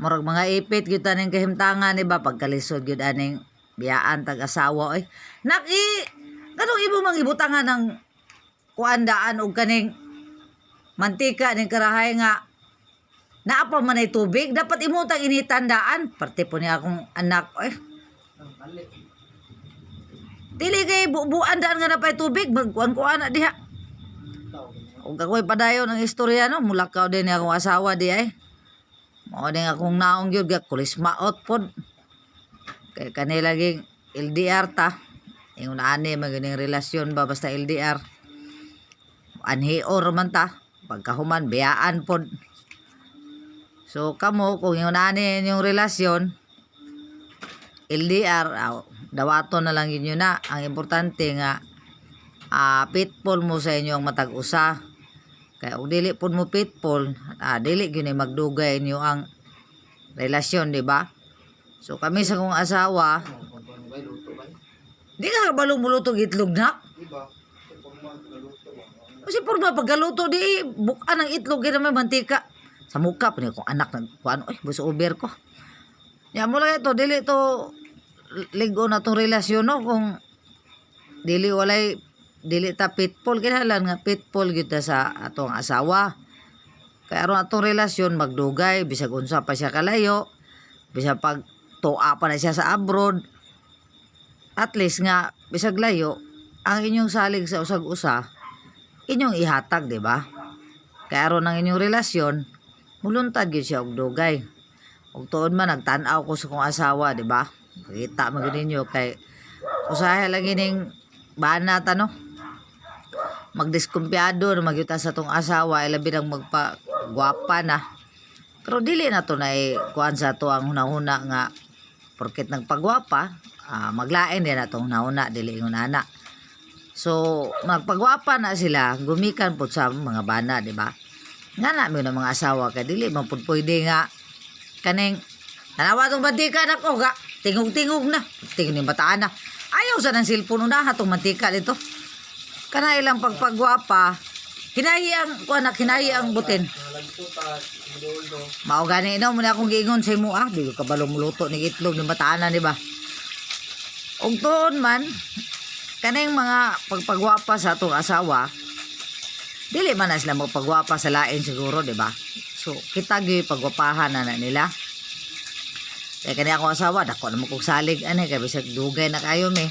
Murag mga ipit gyud taning kahimtangan, di ba? Pagkalisod gyud aning biyaan tag asawa oy. Nak i kanong imo mang ibutangan ng kuan daan og kaning mantika ning karahay nga naa pa man ay tubig, dapat imo tang initandaan. Parte po niya akong anak oy. Dili kay bubuan daan nga napay tubig, magkuan-kuan na diha. Ug ako'y padayon ang istorya, no, mulakaw din ni akong asawa di ay. Mao din akong naong gyud ga kulismaot pod. Kay kanila ging LDR ta. Ingon ani man gyud ning relasyon ba, basta LDR. Anhior man ta, pagkahuman biyaan pod. So kamo, kung ingon ani inyong relasyon LDR, aw, dawaton na lang yun na. Ang importante nga faithful mo sa inyong matag usa. Kaya kung dili pud mo faithful, dili gyud ni magdugay inyo ang relasyon, di ba? So kami sa kong asawa, di ka kabalo muluto og itlog na. Kasi porma pagkaluto di bukan ang itlog kaya may mantika. Sa muka pa ni akong anak nag kuan oy, buso over ko. Ya mo lang ito, dili to ligo na tong relasyon, no, kung dili walay dili ta faithful. Kinahanglan nga faithful gyud ta sa atong asawa. Kay aron atong relasyon magdugay bisag unsa pa siya kalayo, bisag pag tuwa pa na siya sa abroad, at least nga bisag layo ang inyong salig sa usag usa, inyong ihatag, di ba? Kay aron ang inyong relasyon muluntad gyud siya og dugay. Ug tuod man nagtan-aw ko sa kong asawa, di ba? Kita man gyud ninyo kay usahay lang ining banat ano, magdiskumpiyado na magyuta sa tong asawa, ilabi nang magpagwapa na. Pero dili na to na kuan sa to ang hunahuna nga porket nagpagwapa, maglain din na tong hunahuna, dili ingon ana. So magpagwapa na sila gumikan pud sa mga bana, di ba? Nga na mi ng mga asawa kay dili man pud pwede nga kaning tanawa tong mantika nako ga tingog-tingog na tingog ni bataan na ayaw sa ng cellphone, una tong mantika dito kana ilang pagpagwapa, hinayi ang kuan na, hinayi ang butin. Mao gani no mo na akong giingon sa imo, di ko kabalo muluto ni itlog ni bataan, di ba? Ug tuon man kaning mga pagpagwapa sa atong asawa, dili man na sila magpagwapa sa lain siguro, di ba? So kita gyud pagwapahan na na nila. Kaya kani akong asawa, dako na mo kog salig ani kay bisag dugay na kayo mi.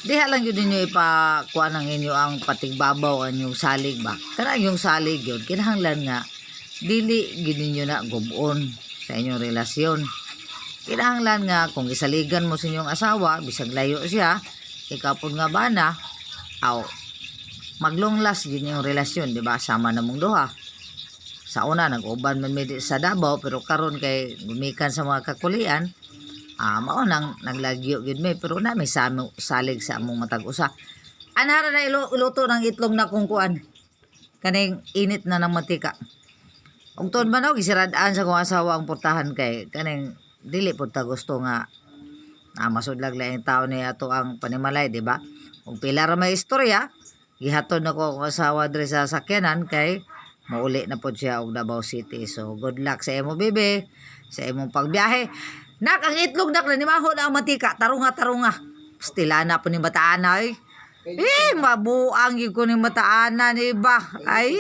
Diha lang yun ninyo ipakuha ng inyo ang patigbabaw ang inyong salig ba. Kana yung salig yun, kinahanglan nga dili gyud ninyo na gubon sa inyong relasyon. Kinahanglan nga kung isaligan mo sa inyong asawa, bisag layo siya, ikaw pud nga bana, aw maglonglas gyud yung relasyon, di ba? Sama na mong duha. Sa una nag-uban man mi sa Davao, pero karon kay gumikan sa mga kakulian, mao nang naglagyo gyud mi, pero na may salig sa among matag usa. Anhara na iluto ng itlog na kung kuan kaning init na ng mantika. Ug tuon man og gisirad-an sa kong asawa ang portahan kay kaning dili pud ta gusto nga masudlag laing tao ni ato ang panimalay, di ba? Ug pila ra may istorya, gihatod na ko akong asawa diri sa sakyanan kay mauli na pod siya og Davao City. So good luck sa imo, bebe, sa imong pagbiyahe. Nak, ang itlog nak, nanimaho na ang mantika. Tarunga, tarunga. Stila na po ni bataana, eh. Eh, mabuang yun ko ni bataana ni ba. Ay,